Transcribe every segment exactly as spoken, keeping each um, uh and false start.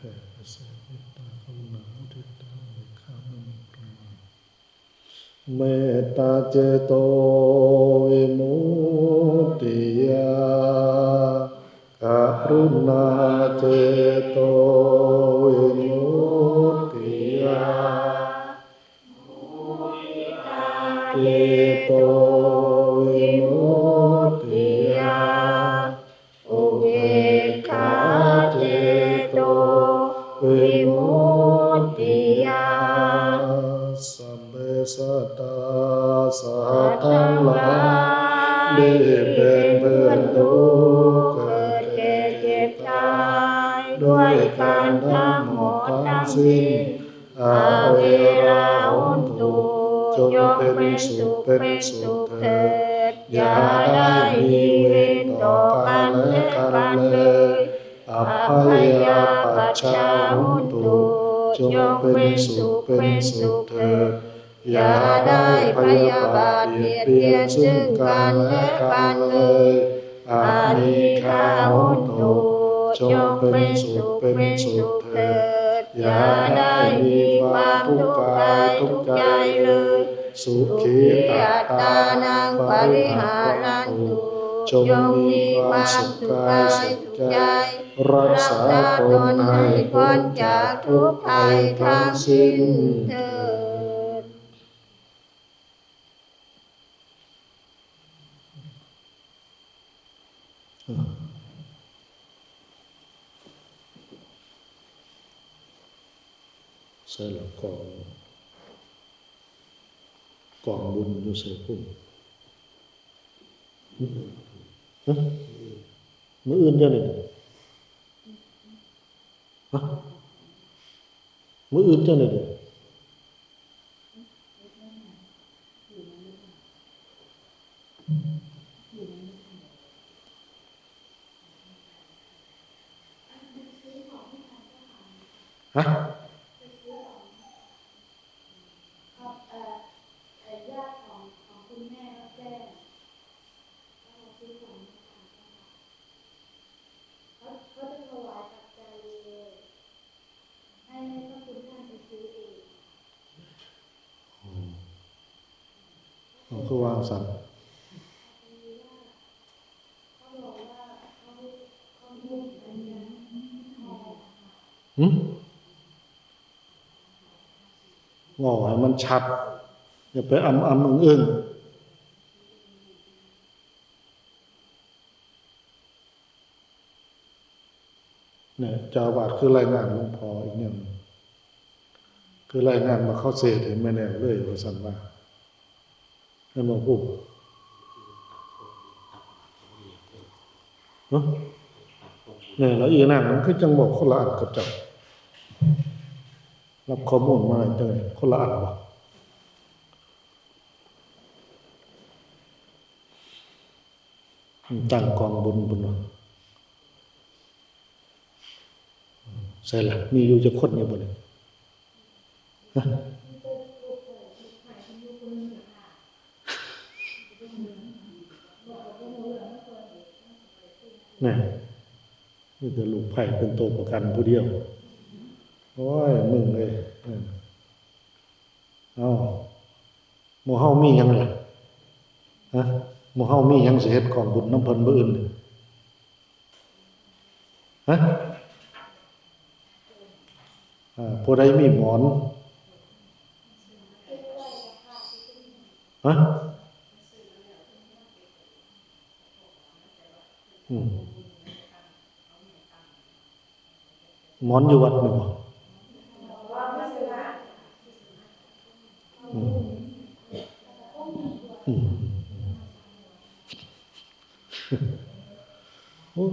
แผ่กระแสเมตตากรุณามุทิตาอุเบกขาไม่มีประมาณ เมตตาเจโตวิมุตติยา กรุณาเจโตวิมุตติยา เจโตวิมุตติยา อุเบกขาเจโตวิมุตติยา สัพเพสัตตาสัตว์ทั้งหลายที่เป็นเพื่อนทุกข์เกิดแก่เจ็บตายด้วยกันทั้งหมดทั้งสิ้น อเวรา โหนตุ จงเป็นสุขเป็นสุขเถิด อย่าได้มีเวรต่อกันและกันเลย อัพพยาปัชชา โหนตุ จงเป็นสุขเป็นสุขเถิด อย่าได้พยาบาทเบียดเบียนซึ่งกันและกันเลย อนีฆา โหนตุ จงเป็นสุขเป็นสุขเถิด อย่าได้มีความทุกข์กายทุกข์ใจเลย สุขีอัตตานังปริหารันตุ จงมีความสุขกายสุขใจ รักษาตนให้พ้นจากทุกข์ภัยทั้งสิ้นเถิด ใส่ละกอง กองบุญอยู่ใส่พุ่น ฮะ มื้ออื่นเจ้านี่ ฮะ มื้ออื่นเจ้านี่ ฮะ ให้พระคุณท่านไปซื้อเอง อืม เขาคือวางสัน เขาบอกว่าเขา เขาไม่ได้ หืม เว้าให้มันชัด อย่าไปอำๆ อึ้งๆ เนี่ย เจ้าอาวาสคือรายงานหลวงพ่ออีกอย่างหนึ่ง คือรายงานว่าเขาเสดให้แม่แนวเลย ว่าซั่นว่า แม่นบ่ปู่ ฮะ เนี่ย แล้วอีนั่นมันคือจังบอกคนละอันกับเจ้า รับข้อมูลมาจังได๋ คนละอันบ่ ตั้งกองบุญบุญเนาะ ใส่ละ มีอยู่จักคนอยู่บ่เนี่ย ฮะ เนี่ย มีแต่ลูกไผ่เป็นตัวประกันผู้เดียว โอ้ย มึงเอ้ย เออ เอ้า หมู่เฮามีหยังล่ะ ฮะ หมู่เฮามีหยังสิเฮ็ดกองบุญนำเพิ่นมื้ออื่นนี่ ฮะ อ่า ผู้ใดมีหมอน ฮะ อืม หมอนอยู่วัดนี่บ่ อืม อืม โอ้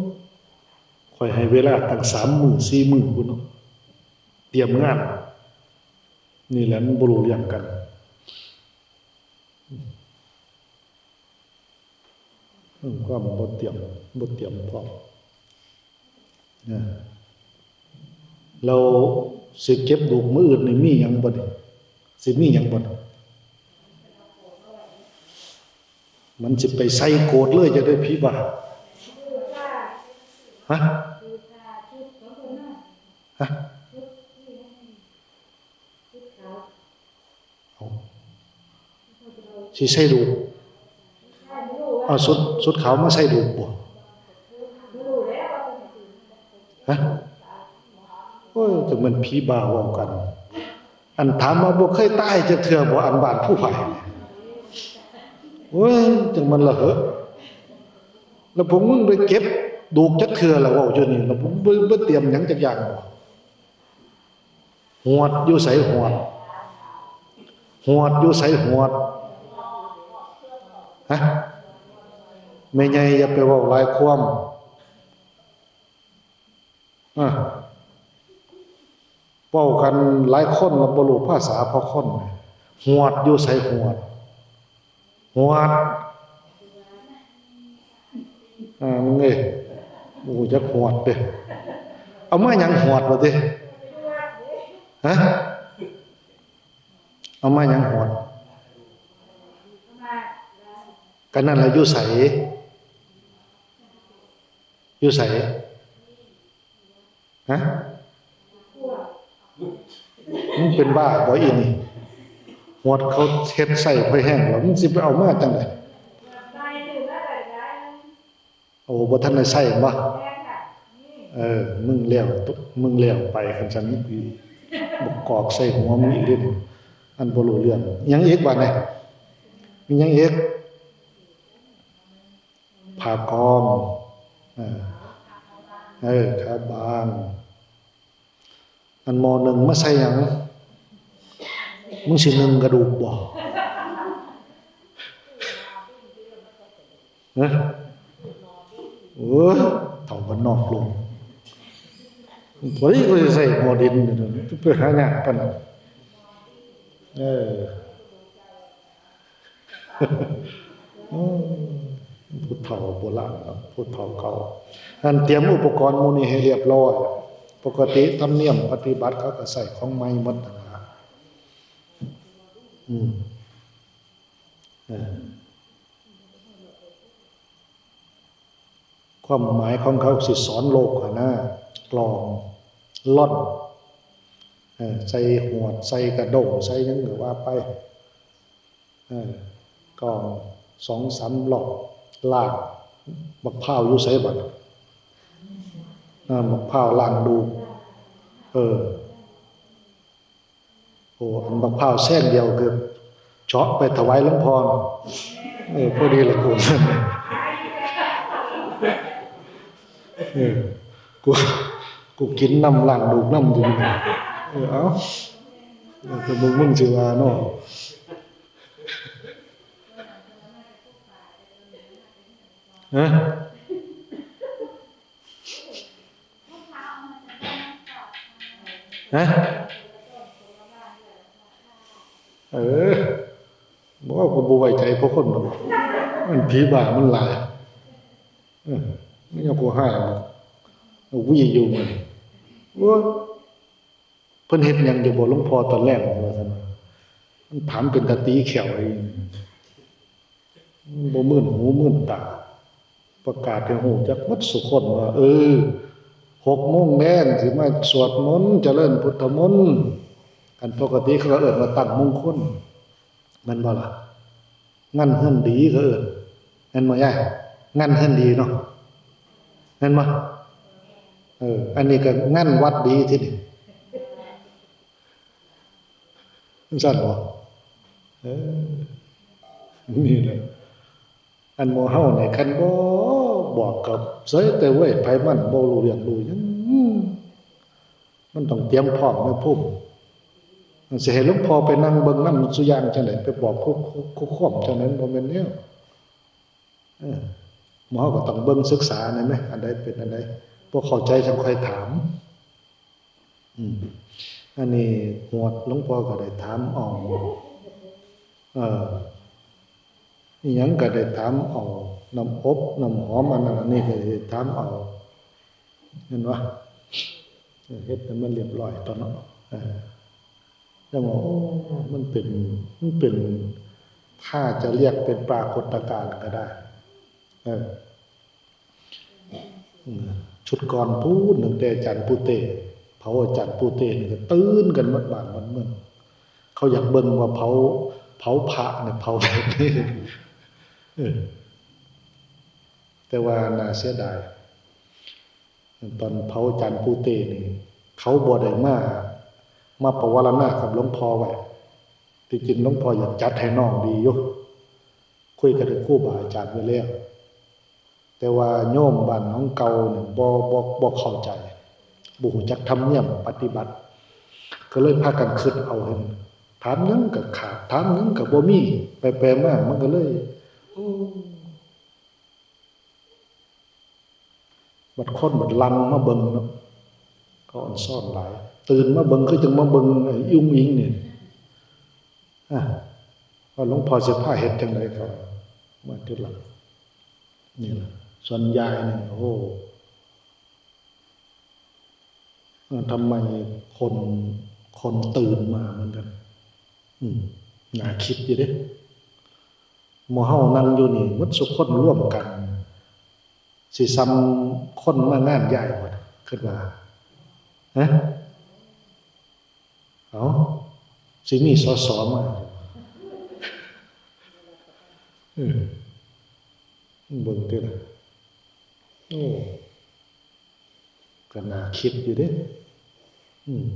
ข้อยให้เวลาตั้งสามมื้อสี่มื้อพุ้นเนาะ เตรียมงาน นี่แหละมันบ่รู้เรื่องกัน อืม ความบ่เตรียม บ่เตรียมพร้อม นะ เราสิเก็บลูกมื้ออื่นนี่มีหยังบ่นี่ สิมีหยังบ่นี่ มันสิไปใส่โกรธเลยจะได้ผีบ้า ฮะ ฮะ เอา สิใส่ลูก เอาสุด สุดขาวมาใส่ลูกบ่ ฮะ โอ้ย แต่มันผีบ้าเว้ากัน อันถามว่าบ่เคยตายจักเทื่อบ่ อันบ้านผู้ไผ่ โอ้ย จังมันละเหอะ แล้วพวกมึงไปเก็บดูกจักเทื่อละเว้าอยู่นี่ แล้วบ่ บ่ บ่เตรียมหยังจักอย่างบ่ หวดอยู่ไสหวด หวดอยู่ไสหวด ฮะ แม่ใหญ่อย่าไปเว้าหลายความ อ่ะ เว้ากันหลายคนแล้วบ่รู้ภาษาพอคน หวดอยู่ไสหวด หวด อ่า มึงเอ้ย บ่รู้จักหวดเด้ เอามาหยังหวดวะติ ฮะ เอามาหยังหวด ก็นั่นล่ะ อยู่ไส อยู่ไส ฮะ มึงเป็นบ้าบ่อีนี่ หวดเขาเฮ็ดใส่พอแห้งแล้ว มึงสิไปเอามาจังได๋ โอ้ บ่ทันได้ใส่บ่ เออ มึงแล้ว มึงแล้วไป คันซั่น บักกอกใส่หัวมึงอีกเด้อ อันบ่รู้เรื่อง หยังอีกบาดนี้ มีหยังอีก ผ้ากอง เออ เออ ขาวบาง อันหม้อนึ่งมาใส่หยัง มึงสินึ่งกระดูกบ่ ฮะ โอ้ย เฒ่าบ้านนอกลง พอดีก็สิใส่หม้อดินอยู่นั่น ไปหายากปานนั้น เออ อืม ผู้เฒ่าโบราณเนาะ ผู้เฒ่าเก่า อันเตรียมอุปกรณ์หมู่นี้ให้เรียบร้อย ปกติธรรมเนียมปฏิบัติเขาก็ใส่ของใหม่หมดนั่นล่ะ อืม เออ ความหมายของเขาสิสอนโลกหั้นนะ กลอง ล่อน เออ ใส่หวด ใส่กระด้ง ใส่หยังก็ว่าไป เออ กลองสองสามรอบ ล้าง บักพร้าวอยู่ไสบัด เออ บักพร้าวล้างดูก เออ โอ้ อันบักพร้าวแซงเดียวคือเฉาะไปถวายหลวงพ่อ เออ พอดีละกู เออ กู กูกินน้ำล้างดูกน้ำอยู่นี่ เออ เอา เออ แต่มึง มึงสิว่าเนาะ ฮะ ฮะ เออ บอกว่ากูบ่ไว้ใจพวกคนดอก มันผีบ้ามันหลาย เออ มันยังกูให้มัน เอาวีอยู่มัน โอ้ย เพิ่นเฮ็ดหยังอยู่บ่หลวงพ่อตอนแลง ว่าซั่น มันถามเป็นตาตีแข้วอีก มันบ่มื่นหูมื่นตา ประกาศให้ฮู้จักหมดซุคนว่า เออ หกโมงแลงสิมาสวดมนต์เจริญพุทธมนต์ อันปกติเขาก็เอิ้นว่าตั้งมงคล แม่นบ่ล่ะ งานเฮือนดีเขาเอิ้น แม่นบ่ยาย งานเฮือนดีเนาะ แม่นบ่ เออ อันนี้ก็งานวัดดีที่นี่ จั่งซั่นบ่ เออ นี่แหละ อันหมู่เฮานี่คันบ่บอกกับเสยแต่เว้ย ไผมันบ่รู้เรื่องรู้หยัง มันต้องเตรียมพร้อมในภูมิ มันสิให้หลวงพ่อไปนั่งเบิ่งนำซุอย่างจั่งใด ไปบอกคู่ คู่ คู่ความจั่งใด มันบ่แม่นแนว เออ หมู่เฮาก็ต้องเบิ่งศึกษาแหน่แหม อันใดเป็นอันใด บ่เข้าใจจั่งค่อยถาม อืม อันนี้หวดหลวงพ่อก็ได้ถามเอา เอ่อ อิหยังก็ได้ถามเอา น้ำอบ น้ำหอม อันนั้นอันนี้ก็ได้ถามเอา เห็นบ่ เออ เฮ็ดให้มันเรียบร้อยตั๊วเนาะ เออ จั่งว่า โอ้ มันเป็น มันเป็น ถ้าจะเรียกเป็นปรากฏการณ์ก็ได้ เออ อืม ชุดก่อนพู้น ตั้งแต่อาจารย์ปูเต เผาอาจารย์ปูเตนี่ก็ตื่นกันหมดบ้านหมดเมือง เขาอยากเบิ่งว่าเผา เผาพระเนี่ยเผาแบบนี้ เออ แต่ว่าน่าเสียดาย ตอนเผาอาจารย์ปูเตนี่ เขาบ่ได้มา มาปวารณากับหลวงพ่อไว้ ที่จริงหลวงพ่ออยากจัดให้น้องดีอยู่ คุยกันกับครูบาอาจารย์ไว้แล้ว แต่ว่าโยมบ้านหนองเก่าเนี่ยบ่ บ่ บ่เข้าใจ บ่รู้จักธรรมเนียมปฏิบัติ ก็เลยพากันคิดเอาเอง ถามหยังก็ขาด ถามหยังก็บ่มี ไปๆมามันก็เลย โอ้ บัดคนบัดหลั่งมาเบิ่งเนาะ เขาออนซอนหลาย ตื่นมาเบิ่งคือจั่งมาเบิ่งไอ้อุ๋งอิ๋งนี่ อ่ะ ว่าหลวงพ่อสิพาเฮ็ดจั่งใดก็มาทีหลัง นี่ล่ะ ส่วนยายนี่ โอ้ เออ ทำไมคน คนตื่นมาเหมือนกัน อืม น่าคิดอยู่เด้ หมู่เฮานั่งอยู่นี่ หมดซุคนรวมกัน สิส่ำคนมางานยายบ่ คิดว่า ฮะ เอ้า สิมี สส มา เออ เบิ่งติล่ะ โอ้ ก็น่าคิดอยู่เด้ อืม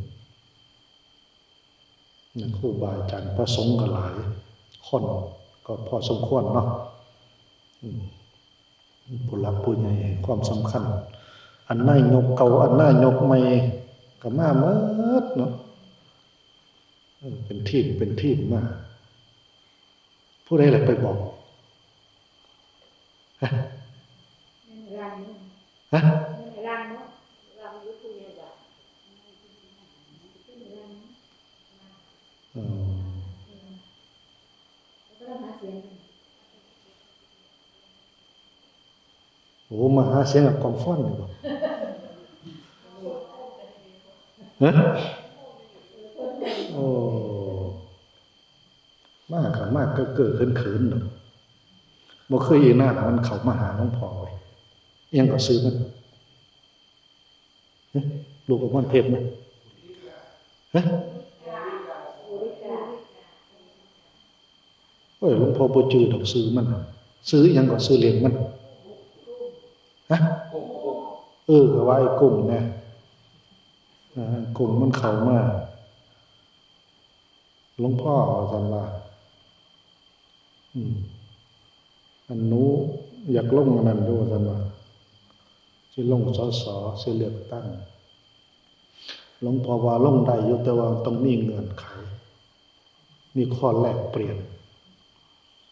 นะ ครูบาอาจารย์พระสงฆ์ก็หลาย คนก็พอสมควรเนาะ อืม ผู้หลักผู้ใหญ่ให้ความสำคัญ อันนายกเก่า อันนายกใหม่ก็มาหมดเนาะ เออ เป็นทีม เป็นทีมมา ผู้ใดล่ะไปบอก ฮะ ฮะ อืม โอ้ มาหาเสียงกับกองฟ้อนนี่บ่ ฮะ โอ้ มาก็มาเก้อๆเขินๆดอก บ่คืออีนางมันเข้ามาหาหลวงพ่อเว้ย อิหยังก็ชื่อมัน ฮะ ลูกอมรเทพนะ ฮะ โอ้ย หลวงพ่อบ่จื่อดอกชื่อมัน ชื่ออิหยังก็ชื่อเล่นมัน ฮะ เออ ก็ว่าไอ้กุ้งนะ อ่า กุ้งมันเข้ามา หลวงพ่อ ว่าซั่นว่า อืม อันหนูอยากลงอันนั้นอยู่ ว่าซั่นว่า สิลง สส สิเลือกตั้ง หลวงพ่อว่าลงได้อยู่ แต่ว่าต้องมีเงื่อนไข มีข้อแลกเปลี่ยน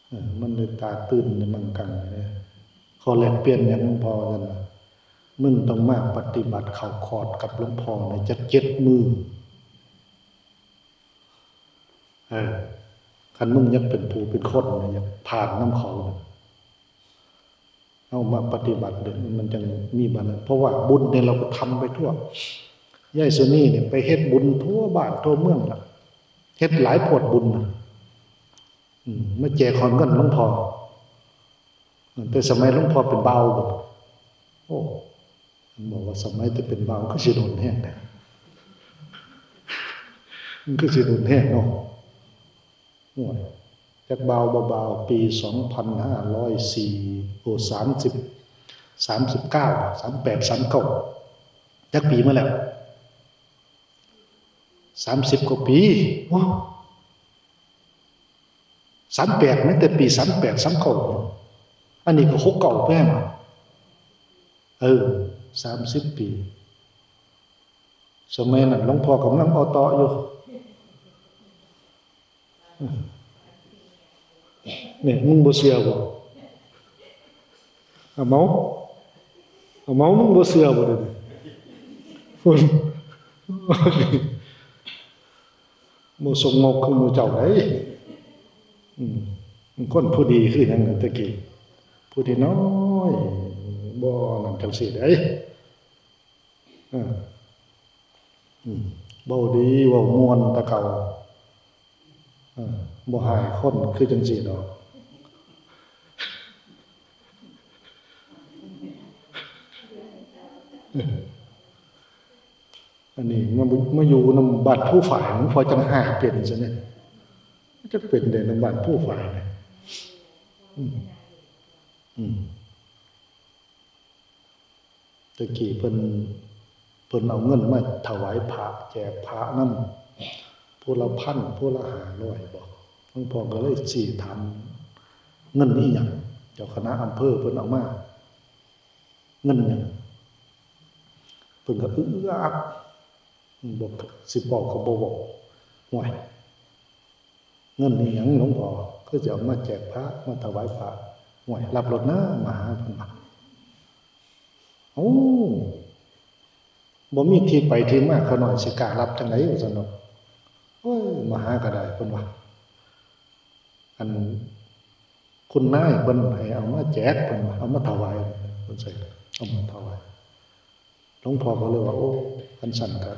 เออ มันเลยตาตื่นในมังกังเลย ข้อแลกเปลี่ยนหยัง หลวงพ่อ ว่าซั่นว่า มึงต้องมาปฏิบัติเข้าคอร์สกับหลวงพ่อในจักเจ็ดมื้อ เออ คันมึงอยากเป็นผู้เป็นคนนะ อยากผ่านนำเขานะ เอามาปฏิบัติเด้อ มันจั่งมีบารมี เพราะว่าบุญเนี่ยเราก็ทำไปทั่ว ยายสุนีเนี่ยไปเฮ็ดบุญทั่วบ้านทั่วเมืองละ เฮ็ดหลายโพดบุญนะ อืม มาแจกของเงินหลวงพ่อ แต่สมัยหลวงพ่อเป็นบ่าว โอ้ มันบอกว่าสมัยแต่เป็นบ่าวก็สิโดนแฮงนะ มันก็สิโดนแฮงเนาะ โอ้ย จักบ่าวบ่บ่าว ปีสองพันห้าร้อยสี่ โอ้ สามสิบ สามสิบเก้า สามแปด สามเก้า จักปีมาแล้ว สามสิบกว่าปี โอ้ สามแปด แม้แต่ปีสามแปด สามเก้า อันนี้ก็หกเก้าแม่นบ่ เออ สามสิบปี สมัยนั้นหลวงพ่อกำลังออเตาะอยู่ เนี่ย มึงบ่เชื่อบ่ เอาเมา เอาเมา มึงบ่เชื่อบ่เดี๋ยวนี้ บ่สงบคือหมู่เจ้าได๋ อืม คนผู้ดีคือหยังตะกี้ ผู้ที่น้อย บ่นั่นจังซี่ได๋ เออ อืม เว้าดี เว้าม่วนแต่เก่า เออ บ่ฮ้ายคนคือจังซี่ดอก เออ อันนี้มา มาอยู่นำบ้านผู้ฝ่าย หลวงพ่อจั่งหายเป็นซะเนี่ย จั่งเป็นได้นำบ้านผู้ฝ่ายเนี่ย อืม อืม แต่กี้เพิ่น เพิ่นเอาเงินมาถวายพระ แจกพระนำ ผู้ละพัน ผู้ละห้าร้อยบ่ หลวงพ่อก็เลยซี้ถาม เงินอีหยัง เจ้าคณะอำเภอเพิ่นเอามา เงินหยัง เพิ่นก็อึกอัก บอก สิบอกก็บ่บอก "โอ้ย เงินอีหยังหลวงพ่อ คือสิเอามาแจกพระ มาถวายพระ โอ้ย รับโลดนะ มหา" เพิ่นว่า "โอ้ บ่มีที่ไปที่มา ข้าน้อยสิกล้ารับจั่งใด" ว่าซั่นเนาะ "โอ้ย มหาก็ได้" เพิ่นว่า อัน คุณนายเพิ่นให้เอามาแจก เพิ่นว่า เอามาถวาย เพิ่นใส่ เอามาถวาย หลวงพ่อก็เลยว่า "โอ้ คันซั่นก็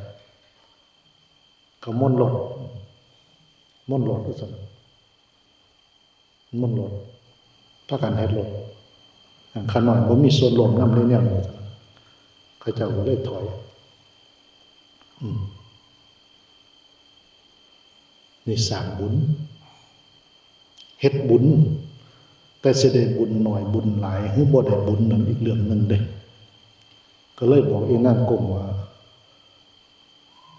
ก็มนต์โลด มนต์โลด" ว่าซั่น มนต์โลด พากันเฮ็ดโลด ข้าน้อยบ่มีส่วนร่วมนำในแนวนี้ เขาเจ้าก็เลยถอย อืม นี่สร้างบุญ เฮ็ดบุญ แต่สิได้บุญน้อยบุญหลาย หรือบ่ได้บุญนั่นอีกเรื่องหนึ่งเด้ ก็เลยบอกอีนางกงว่า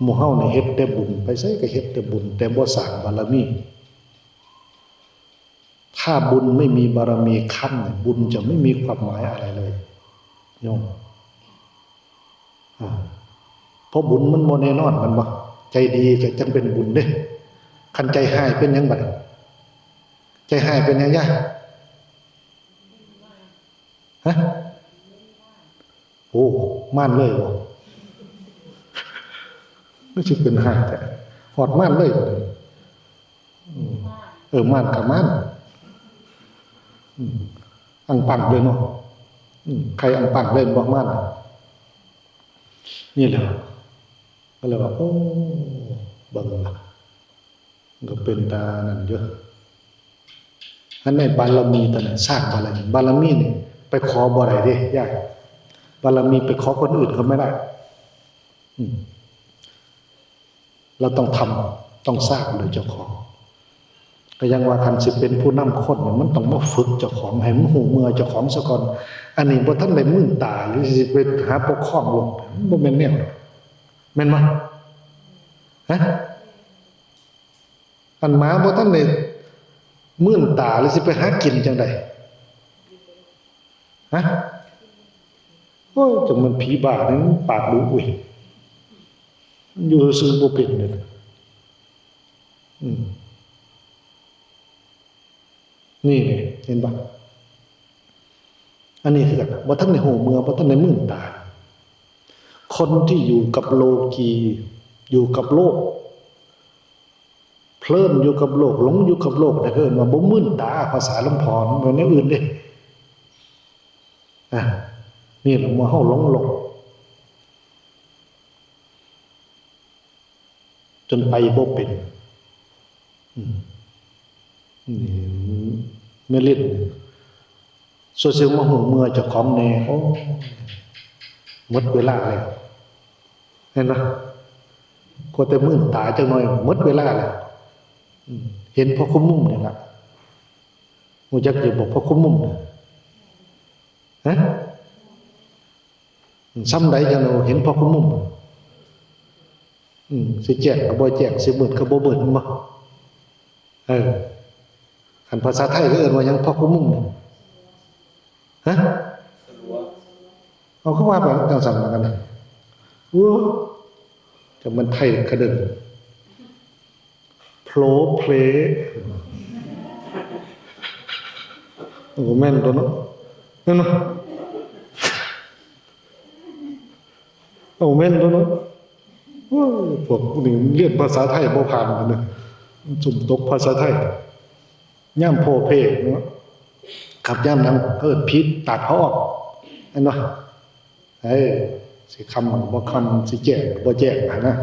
หมู่เฮานี่เฮ็ดแต่บุญ ไปไสก็เฮ็ดแต่บุญ แต่บ่สร้างบารมี ถ้าบุญไม่มีบารมีค้ำเนี่ย บุญจะไม่มีความหมายอะไรเลย โยม อ่า เพราะบุญมันบ่แน่นอน แม่นบ่ ใจดีก็จั่งเป็นบุญเด้ คันใจฮ้ายเป็นหยังบัดนี้ ใจฮ้ายเป็นหยังยาย ฮะ โอ้ ม่านเลยบ่ คือสิเป็นฮ้ายแท้ ฮอดม่านเลยบ่ อืม เออ ม่านก็ม่าน อืม อังปังเลยเนาะ อืม ใครอังปังเลยบ่ม่าน นี่แหละ ก็เลยว่า โอ้ เบิ่งล่ะ ก็เป็นตานั่นอยู่ อันนี้บารมีตัวนั้น สร้างบารมี บารมีนี่ไปขอบ่ได้เด้ ยาย บารมีไปขอคนอื่นเขาไม่ได้ อืม เราต้องทำ ต้องสร้างโดยเจ้าของ ก็ยังว่าคันสิเป็นผู้นำคนเนี่ย มันต้องมาฝึกเจ้าของ ให้มันฮู้เมื่อเจ้าของซะก่อน อันนี้บ่ทันได้มื่นตา หรือสิไปหาปกครองโลก มันบ่แม่นแนว แม่นบ่ ฮะ อันหมาบ่ทันได้มื่นตา หรือสิไปหากินจั่งใด ฮะ โอ้ย จั่งมันผีบ้านี่ มันปากดุอุ้ย มันอยู่ซื่อๆบ่เป็นเลย อืม นี่ นี่ เห็นปะ อันนี้คือกัน บ่ทันได้ฮู้เมื่อ บ่ทันได้มื่นตา คนที่อยู่กับโลกี อยู่กับโลก เพลินอยู่กับโลก หลงอยู่กับโลก แต่เอิ้นว่าบ่มื่นตา ภาษาหลวงพ่อ มันบ่แนวอื่นเด้ อ่ะ นี่แหละ เมื่อเฮาหลงโลก จนไปบ่เป็น อืม นี่ แม่เล่น ส่วนเสียงมาฮู้เมื่อเจ้าของแน่ โอ้ หมดเวลาแล้ว เห็นปะ ก็แต่มื่นตาจักหน่อย หมดเวลาแล้ว อืม เห็นพ่อคุณมุมนี่ล่ะ ฮู้จักอยู่บ่พ่อคุณมุมน่ะ ฮะ ส่ำใดจั่งเห็นพ่อคุณมุม อืม สิแจ้งก็บ่แจ้ง สิมืดก็บ่มืด แม่นบ่ เออ คันภาษาไทยก็เอิ้นว่าหยัง พ่อคุณมุมนี่ ฮะ เอา คือว่าไปจั่งซั่นว่ากันนะ โอ้ จั่งมันไทยกระเดิน โผล่เพล โอ้ แม่นตัวเนาะ แม่นเนาะ โอ้ แม่นตัวเนาะ โอ้ย พวกนี้เรียนภาษาไทยบ่ผ่านเลย ซุ่มตกภาษาไทย ยามโพเพเนาะ ครับ ยามนั้นเอิ้นผีตากผ้าอ้อม เห็นบ่ เอ้ย สิค่ำบ่ค่ำ สิแจ้งบ่แจ้งหั้นนะ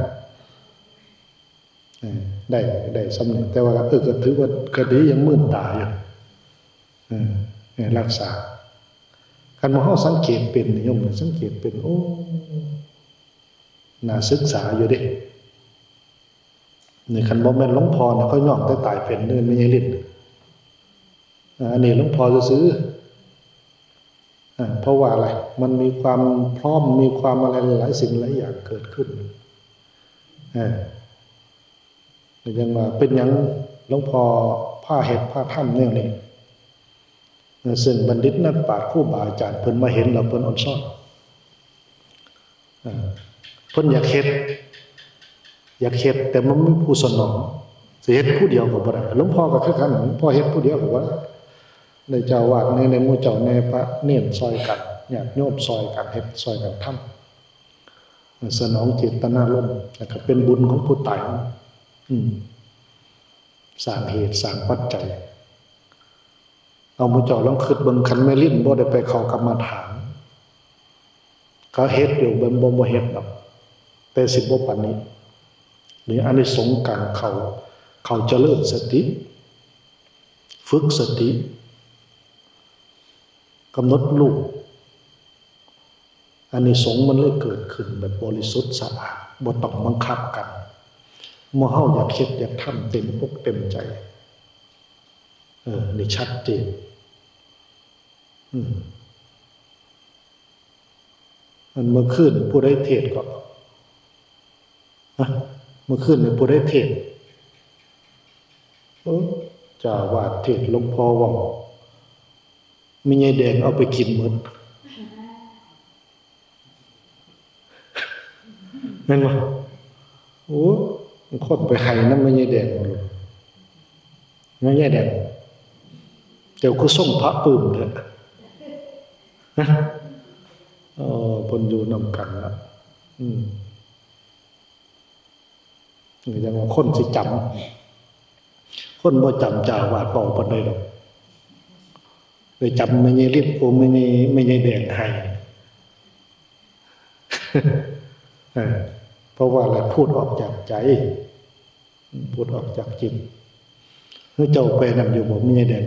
เออ ได้ ได้ส่ำนี้ แต่ว่า เออ ก็ถือว่าก็ดี ยังมื่นตาอยู่ เออ เนี่ย รักษา คันว่าเฮาสังเกตเป็นนี่โยม สังเกตเป็น โอ้ น่าศึกษาอยู่เด้ นี่คันบ่แม่นหลวงพ่อเนี่ยเขาย่องแต่ตายเป็นเด้อ แม่ยายลิ้น อ่า อันนี้หลวงพ่อซื่อๆ อ่า เพราะว่าอะไร มันมีความพร้อม มีความอะไรหลายสิ่งหลายอย่างเกิดขึ้น อ่า ก็ยังว่าเป็นหยังหลวงพ่อพาเฮ็ดพาทำแนวนี้ เออ ซึ่งบัณฑิตนักปราชญ์ครูบาอาจารย์เพิ่นมาเห็นแล้วเพิ่นอดซ้อน เออ เพิ่นอยากเฮ็ด อยากเฮ็ด แต่มันบ่มีผู้สนอง สิเฮ็ดผู้เดียวก็บ่ได้ หลวงพ่อก็คือกัน หลวงพ่อเฮ็ดผู้เดียวก็บ่ได้ ได้เจ้าอาวาสแหน่ ได้หมู่เจ้าแหน่ พระเณรซอยกัน ญาติโยมซอยกันเฮ็ด ซอยกันทำ สนองเจตนารมณ์ แล้วก็เป็นบุญของผู้ตาย อืม สร้างเหตุ สร้างปัจจัย เอาหมู่เจ้าลองคิดเบิ่ง คันแม่ลิ้นบ่ได้ไปเข้ากรรมฐาน ก็เฮ็ดอยู่ บ่ บ่ บ่เฮ็ดดอก แต่สิบ่ปานนี้ นี่อานิสงส์การเข้า เข้าเจริญสติ ฝึกสติ กำหนดรู้ อานิสงส์มันเลยเกิดขึ้นแบบบริสุทธิ์สะอาด บ่ต้องบังคับกัน เมื่อเฮาอยากเฮ็ดอยากทำเต็มอกเต็มใจ เออ นี่ชัดเจน อืม อันเมื่อคืนผู้ใดเทศน์ก็ ฮะ เมื่อคืนนี่ผู้ใดเทศน์ เออ เจ้าอาวาสเทศน์ หลวงพ่อเว้า แม่ยายแดงเอาไปกินหมด แม่นบ่ โอ้ คนไปไห้นำแม่ยายแดงหมดเลย แม่ยายแดง เจ้าคือทรงพระปลื้มแท้ ฮะ เออ เพิ่นอยู่นำกันละ อืม ก็ยังว่าคนสิจำ คนบ่จำเจ้าอาวาสเว้าปานใดดอก ได้จำแม่ยายลิ้น โอ้ แม่ยาย แม่ยายแดงไห้ เออ เพราะว่าอะไร พูดออกจากใจ พูดออกจากจิต คือเจ้าไปนั่นอยู่บ่ แม่ยายแดง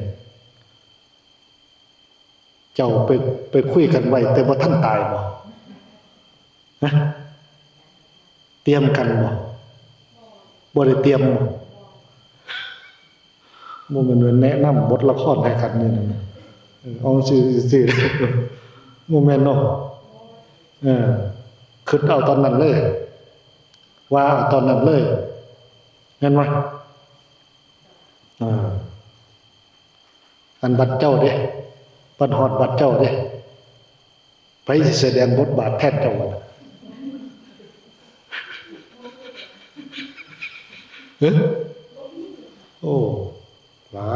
เจ้าไป ไปคุยกันไว้ แต่บ่ทันตายบ่ ฮะ เตรียมกันบ่ บ่ได้เตรียมบ่ บ่แม่นว่าแนะนำบทละครให้กันนี่นะ เออ เอาซื่อๆ ซื่อๆ บ่แม่นเนาะ เออ คิดเอาตอนนั้นเลย ว่าเอาตอนนั้นเลย แม่นบ่ อ่า อันบัดเจ้าเด้ บัดฮอดบัดเจ้าเด้ ไผสิแสดงบทบาทแทนเจ้าล่ะ เฮ้ย โอ้ หวา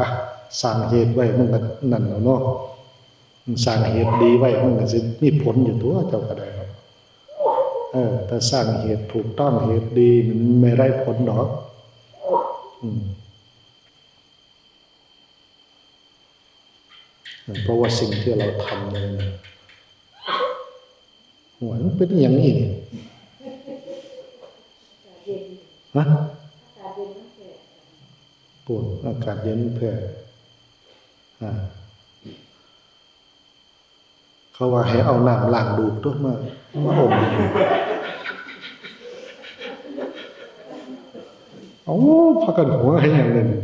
สร้างเหตุไว้มันก็นั่นแหล้วเนาะ สร้างเหตุดีไว้มันก็สิมีผลอยู่ตัว เจ้าก็ได้เนาะ เออ ถ้าสร้างเหตุถูกต้อง เหตุดี มันไม่ไร้ผลดอก อืม เพราะว่าสิ่งที่เราทำเนี่ย โอ้ย มันเป็นอหย่างนี้นี่ ฮะ ปูน อากาศเย็นแผ่ อ่า เขาว่าให้เอาน้ำล้างดูกตัวมา มาอม เอ้า พากันหัวให้หยังเลยนี่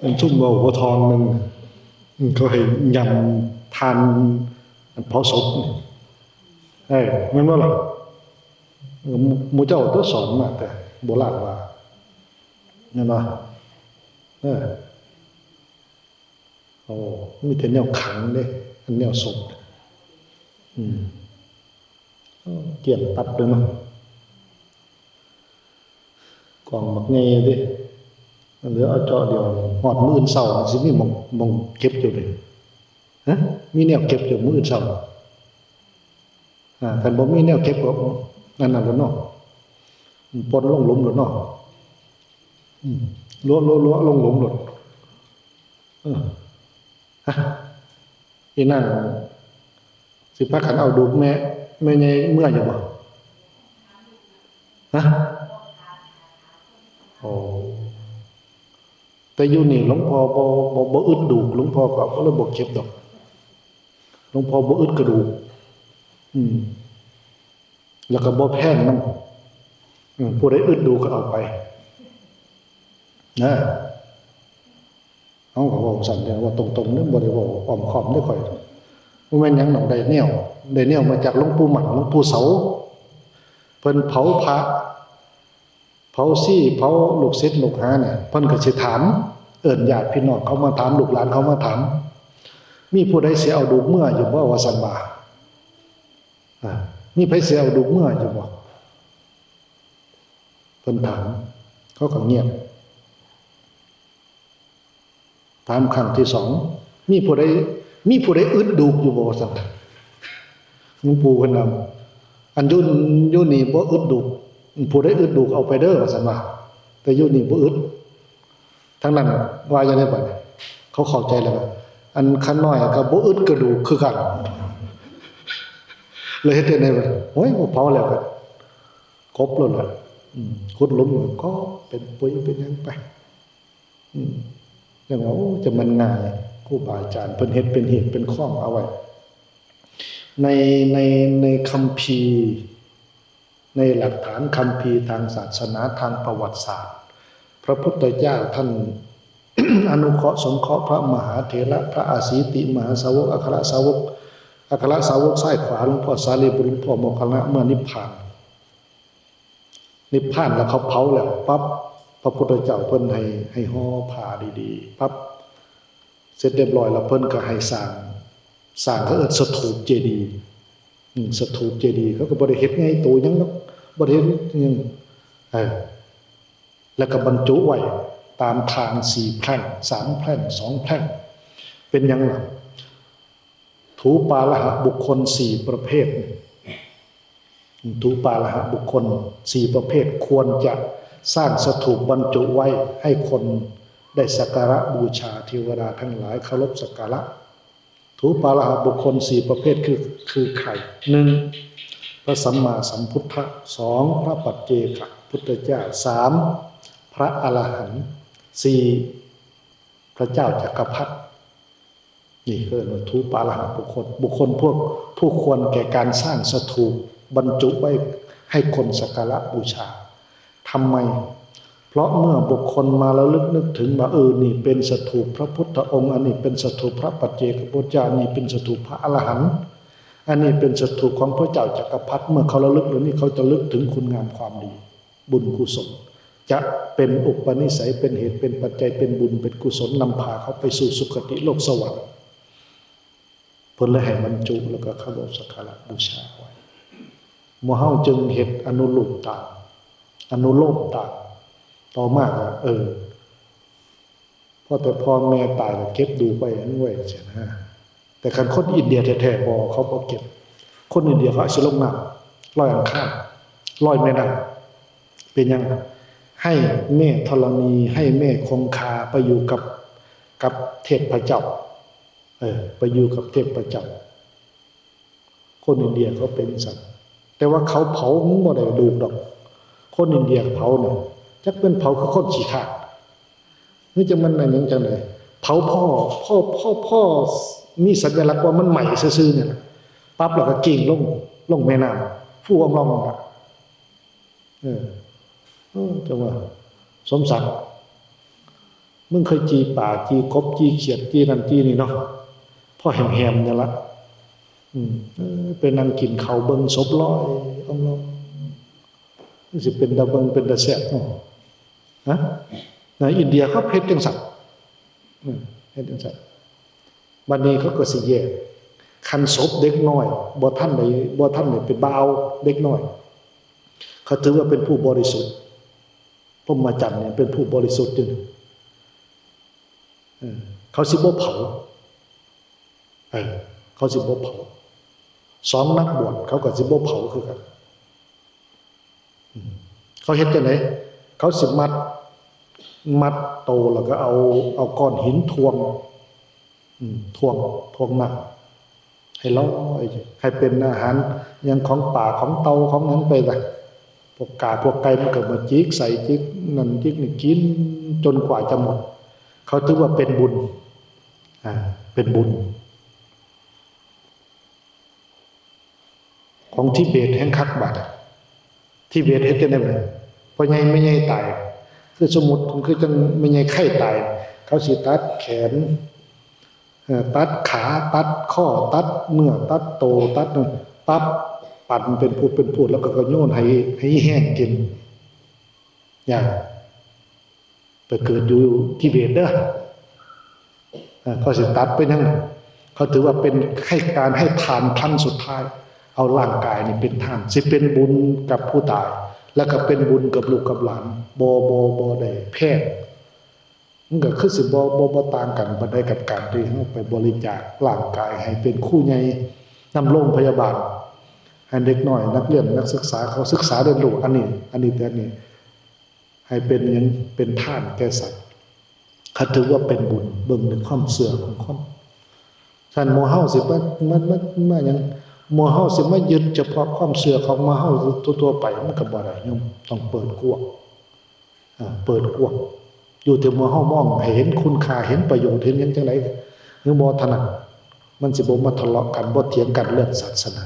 อันซุ่มเว้าบ่ทอนหนึ่ง อืม เขาให้ยำทานอันเผาศพนี่ เอ้ย แม่นบ่ล่ะ เออ หมู่ หมู่เจ้าตัวสอนมาแต่โบราณว่า แม่นบ่ เออ โอ้ มีแต่แนวขังเด้ อันแนวศพ อืม โอ้ เกลี้ยงตับเลยเนาะ กองบักใหญ่เด้ เหลือเอาเจาะเดียว ฮอดมื้ออื่นเช้า มันสิมีหม่อง หม่องเก็บอยู่เลย ฮะ มีแนวเก็บอยู่มื้ออื่นเช้า อ่า คันบ่มีแนวเก็บก็ นั่นน่ะแหล้วเนาะ ปนลงหลุมแหล้วเนาะ อืม ลัว ลัว ลัวลงหลุมโลด เออ ฮะ อีนาง สิพากันเอาดูกแม่ แม่ใหญ่เมืออยู่บ่ ฮะ โอ้ แต่อยู่นี่หลวงพ่อบ่บ่บ่อึดดูก หลวงพ่อก็บ่เลยบ่เก็บดอก หลวงพ่อบ่อึดกระดูก อืม แล้วก็บ่แพงนำ อืม ผู้ใดอึดดูกก็เอาไป นะ เฮาก็เว้าซั่นเด้ เว้าตรงๆเด้ บ่ได้เว้าอ้อมค้อมเด้ข่อย บ่แม่นหยังดอก ได้แนว ได้แนวมาจากหลวงปู่หมั่น หลวงปู่เสา เพิ่นเผาพระ เผาชี เผาลูกศิษย์ลูกหาเนี่ย เพิ่นก็สิถาม เอิ้นญาติพี่น้องเขามาถาม ลูกหลานเขามาถาม มีผู้ใดสิเอาดูกเมืออยู่บ่ ว่าซั่นว่า อ่า มีไผสิเอาดูกเมืออยู่บ่ เพิ่นถาม เขาก็เงียบ ถามครั้งที่สอง มีผู้ใด มีผู้ใดอึดดูกอยู่บ่ ว่าซั่น หลวงปู่เพิ่นว่า อันอยู่ อยู่นี่บ่อึดดูก ผู้ใดอึดดูกเอาไปเด้อ ว่าซั่นว่า แต่อยู่นี่บ่อึด ทั้งนั้นว่าจั่งใดบัดนี้ เขาเข้าใจแล้วว่า อันข้าน้อยก็บ่อึดกระดูกคือกัน เลยเฮ็ดจั่งใดบัดนี้ โอ้ย บ่เผาแล้วก็กลบโลดล่ะ อืม ขุดหลุมก็เป็นปุ๋ยเป็นหยังไป อืม จั่งว่า โอ้ จะมันง่าย ครูบาอาจารย์เพิ่นเฮ็ดเป็นหีบเป็นคองเอาไว้ ใน ใน ในคัมภีร์ ในหลักฐานคัมภีร์ทางศาสนา ทางประวัติศาสตร์ พระพุทธเจ้าท่านอนุเคราะห์สงเคราะห์พระมหาเถระ พระอาสีติมหาสาวก อัครสาวก อัครสาวกซ้ายขวา หลวงพ่อสารีบุตร หลวงพ่อโมคคัลลานะ เมื่อนิพพาน นิพพานแล้วเขาเผาแล้วปั๊บ พระพุทธเจ้าเพิ่นให้ ให้ห่อผ้าดีๆ ปั๊บ เสร็จเรียบร้อยแล้วเพิ่นก็ให้สร้าง สร้างเขาเอิ้นสถูปเจดีย์ อืม สถูปเจดีย์ เขาก็บ่ได้เฮ็ดใหญ่โตหยังดอก บ่ได้เฮ็ดหยัง เออ แล้วก็บรรจุไว้ตามทางสี่แพร่ง สามแพร่ง สองแพร่ง เป็นหยังล่ะ ถูปาละหะบุคคลสี่ประเภท ถูปาละหะบุคคลสี่ประเภท ควรจะสร้างสถูปบรรจุไว้ให้คนได้สักการะบูชา เทวดาทั้งหลายเคารพสักการะ ถูปาละหะบุคคลสี่ประเภทคือ คือใคร หนึ่ง พระสัมมาสัมพุทธะ สอง พระปัจเจกพุทธเจ้า สาม พระอรหันต์ สี่ พระเจ้าจักรพรรดิ นี่คือถูปาละหะบุคคล บุคคลพวก ผู้ควรแก่การสร้างสถูปบรรจุไว้ให้คนสักการะบูชา ทำไม เพราะเมื่อบุคคลมาระลึกนึกถึงว่า เออ นี่เป็นสถูปพระพุทธองค์ อันนี้เป็นสถูปพระปัจเจกพุทธเจ้า อันนี้เป็นสถูปพระอรหันต์ อันนี้เป็นสถูปของพระเจ้าจักรพรรดิ เมื่อเขาระลึกเหล่านี้ เขาจะระลึกถึงคุณงามความดี บุญกุศล จะเป็นอุปนิสัย เป็นเหตุ เป็นปัจจัย เป็นบุญ เป็นกุศล นำพาเขาไปสู่สุคติโลกสวรรค์ เพิ่นเลยให้บรรจุ แล้วก็เคารพสักการะบูชาไว้ หมู่เฮาจึงเฮ็ดอนุลูปตาม อนุโลมตาม ต่อมาก็ เออ พอแต่พ่อแม่ตายก็เก็บดูกไว้ ไว้จั่งซี้นะ แต่คันคนอินเดียแท้ๆ บ่ เขาบ่เก็บ คนอินเดียเขาเอาสิลงน้ำ ลอยอังคาร ลอยแม่น้ำ เป็นหยัง ให้แม่ธรณี ให้แม่คงคาไปอยู่กับ กับเทพเจ้า เออ ไปอยู่กับเทพเจ้า คนอินเดียเขาเป็นจั่งซั้น แต่ว่าเขาเผามันบ่ได้ดูกดอก คนอินเดียเผาเนี่ย จักเป็นเผาคือคนขี้คร้าน นี่จั่งมันอันหยังจั่งใด เผาพ้อ พ้อ พ้อ พ้อ มีสัญลักษณ์ว่ามันไหม้ซื่อๆ เนี่ยล่ะ ปั๊บแล้วก็กิ่งลง ลงแม่น้ำ ฟู่อ่องล่องน่ะ เออ เออ จั่งว่า สมศักดิ์ มึงเคยจี่ป่า จี่กบ จี่เขียด จี่นั่นจี่นี่เนาะ พอแหมๆ เนี่ยละ อืม เออ ไปนั่งกินข้าวเบิ่งศพลอยอ่องล่อง มันสิเป็นตาเบิ่ง เป็นตาแซ่บเนาะ ฮะ ในอินเดียเขาเฮ็ดจั่งซั้น อืม เฮ็ดจั่งซั้น บัดนี้เขาก็สิแยก คันศพเด็กน้อย บ่ทันได้ บ่ทันได้เป็นบ่าว เด็กน้อย เขาถือว่าเป็นผู้บริสุทธิ์ พรหมจรรย์เนี่ยเป็นผู้บริสุทธิ์อยู่ เออ เขาสิบ่เผา เออ เขาสิบ่เผา สองนักบวชเขาก็สิบ่เผาคือกัน อืม เขาเฮ็ดจั่งใด เขาสิมัด มัดโตแล้วก็เอา เอาก้อนหินถ่วง อืม ถ่วง ถ่วงน้ำ ให้ลอย ให้เป็นอาหารหยังของป่าของเต่าของหยังไปล่ะ พวกกาพวกไก่มันก็มาจิกใส่จิกนั่นจิกนี่กินจนกว่าจะหมด เขาถือว่าเป็นบุญ อ่า เป็นบุญ ของทิเบตแห่งคักบาด ทิเบตเฮ็ดจังได๋บัดนี้ พ่อใหญ่แม่ใหญ่ตาย คือสมมุติ คือจั่งแม่ใหญ่ไข่ตาย เขาสิตัดแขน เอ่อ ตัดขา ตัดคอ ตัดเนื้อ ตัดโต ตัดนั่น ปั๊บ ปั่นเป็นพูดเป็นพูด แล้วก็ ก็โยนให้ ให้แห้งกิน อย่าง ไปเกิดอยู่ทิเบตเด้อ เอ่อ เขาสิตัดไปนั่น เขาถือว่าเป็นให้การให้ทานครั้งสุดท้าย เอาร่างกายนี่เป็นทาน สิเป็นบุญกับผู้ตาย แล้วก็เป็นบุญกับลูกกับหลาน บ่ บ่ บ่ได้แพง มันก็คือสิบ่ บ่ บ่ต่างกันปานใดกับการที่เราไปบริจาคร่างกายให้เป็นครูใหญ่นำโรงพยาบาล ให้เด็กน้อยนักเรียนนักศึกษาเขาศึกษาเรียนรู้ อันนี้ อันนี้ แต่อันนี้ ให้เป็นหยัง เป็นทานแก่สัตว์ เขาถือว่าเป็นบุญ เบิ่งในความเชื่อของคน ซั่นหมู่เฮาสิมา มา มา มาหยัง หมู่เฮาสิมายึดเฉพาะความเชื่อของหมู่เฮาทั่วๆไป มันก็บ่ได้โยม ต้องเปิดกว้าง อ่า เปิดกว้าง อยู่ที่หมู่เฮามองให้เห็นคุณค่า เห็นประโยชน์ เห็นหยังจั่งใด๋ หรือบ่ถนัด มันสิบ่มาทะเลาะกัน บ่เถียงกันเรื่องศาสนา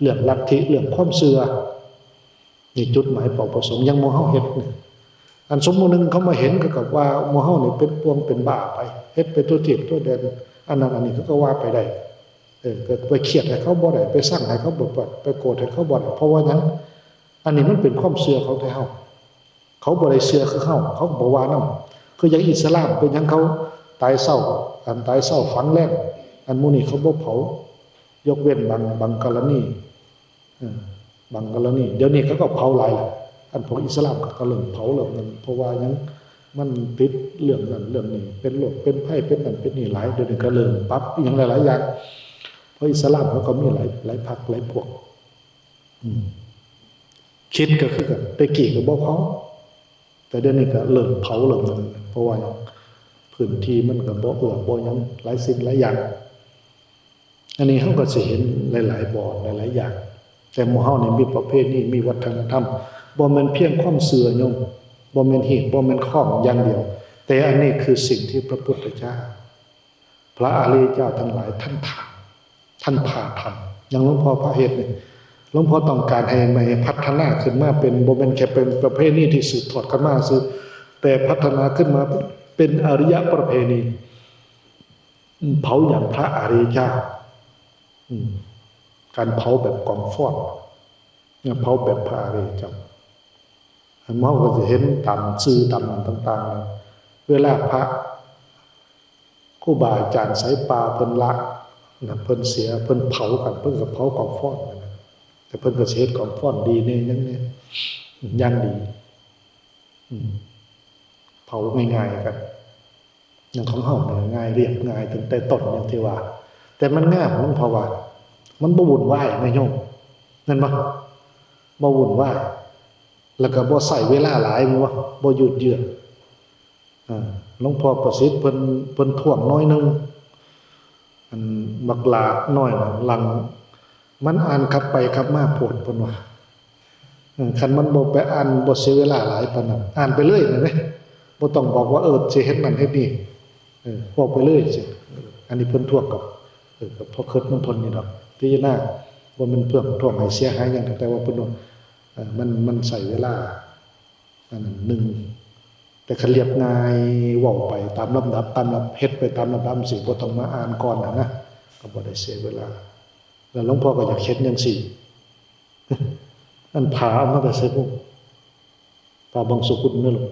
เรื่องลัทธิ เรื่องความเชื่อ นี่จุดหมายเป้าประสงค์ อย่างหมู่เฮาเฮ็ดนี่ อันสมมุติหนึ่งเขามาเห็นก็กับว่าหมู่เฮานี่เป็นป่วงเป็นบ้าไป เฮ็ดไปทั่วทิศทั่วแดน อันนั้นอันนี้เขาก็ว่าไปได้ เออ ก็ไปเครียดให้เขาบ่ได้ ไปซังให้เขาบ่ได้ ไปโกรธให้เขาบ่ได้ เพราะว่าหยัง อันนี้มันเป็นความเชื่อของไทเฮา เขาบ่ได้เชื่อคือเฮา เขาก็บ่ว่านำ คืออย่างอิสลามเป็นหยังเขาตายเช้า อันตายเช้าฝังแลง อันหมู่นี้เขาบ่เผา ยกเว้นบาง บางกรณี เออ บางกรณี เดี๋ยวนี้เขาก็เผาหลายแล้ว อันพวกอิสลามเขาก็เริ่มเผาแล้วนั่น เพราะว่าหยัง มันติดเรื่องนั้นเรื่องนี้ เป็นโรคเป็นภัย เป็นนั่นเป็นนี่หลาย เดี๋ยวนี้ก็เริ่มปรับอิหยังหลายๆอย่าง เพราะอิสลามเขาก็มีหลาย หลายพรรคหลายพวก อืม คริสต์ก็คือกัน แต่กี้ก็บ่เผา แต่เดี๋ยวนี้ก็เริ่มเผาเริ่มนั่น เพราะว่าพื้นที่มันก็บ่เอื้อบ่หยัง หลายสิ่งหลายอย่าง อันนี้เราก็สิเห็นหลายๆบ่อน หลายๆอย่าง แต่หมู่เฮานี่มีประเพณี มีวัฒนธรรม บ่แม่นเพียงความเชื่อโยม บ่แม่นฮีต บ่แม่นคองอย่างเดียว แต่อันนี้คือสิ่งที่พระพุทธเจ้า พระอริยเจ้าทั้งหลายท่านทำ ท่านพาทำ อย่างหลวงพ่อพระเฮ็ดนี่ หลวงพ่อต้องการให้ ให้พัฒนาขึ้นมาเป็น บ่แม่นแค่เป็นประเพณีที่สืบทอดกันมาซื่อ แต่พัฒนาขึ้นมาเป็นอริยประเพณี เผาอย่างพระอริยเจ้า อืม การเผาแบบกองฟอน เนี่ย เผาแบบพระอริยเจ้า อันเฮาก็สิเห็นตามสื่อตามนั้นต่างๆ เวลาพระครูบาอาจารย์ไสป่าเพิ่นละ นะ เพิ่นเสีย เพิ่นเผากัน เพิ่นก็เผากองฟอนกันนะ แต่เพิ่นก็สิเฮ็ดกองฟอนดีแน่หยังแน่ อย่างดี อืม เผาง่ายๆกัน อย่างของเฮาเนี่ยง่าย เรียบง่ายตั้งแต่ต้น อย่างที่ว่า แต่มันงาม มันเพราะว่า มันบ่วุ่นวายแม่โยม แม่นบ่ บ่วุ่นวาย แล้วก็บ่ใช้เวลาหลาย แม่นบ่ บ่ยืดเยื้อ อ่า หลวงพ่อประสิทธิ์เพิ่น เพิ่นท่วงน้อยหนึ่ง อันบักหลาน้อยน่ะ หลังมันอ่านกลับไปกลับมาโพด เพิ่นว่า เออ คันมันบ่ไปอ่าน บ่เสียเวลาหลายปานนั้น อ่านไปเลยนั่นเด้ บ่ต้องบอกว่า เออ สิเฮ็ดนั่นเฮ็ดนี่ เออ เว้าไปเลยสิ เออ อันนี้เพิ่นท่วงกับ เออ กับพ่อคิดนำเพิ่นนี่ดอก พิจารณา บ่แม่นเพิ่นท่วงให้เสียหายหยัง แต่ว่าเพิ่นว่า เออ มัน มันใช้เวลา อันนั้นหนึ่ง แต่คันเรียบง่าย เว้าไปตามลำดับ ตามลำ เฮ็ดไปตามลำดับสิ บ่ต้องมาอ่านก่อนน่ะนะ ก็บ่ได้เสียเวลา แล้วหลวงพ่อก็อยากเฮ็ดจั่งซี้ อันผ้าเอามาแต่ไสบุ ผ้าบังสุกุลนั่นลูก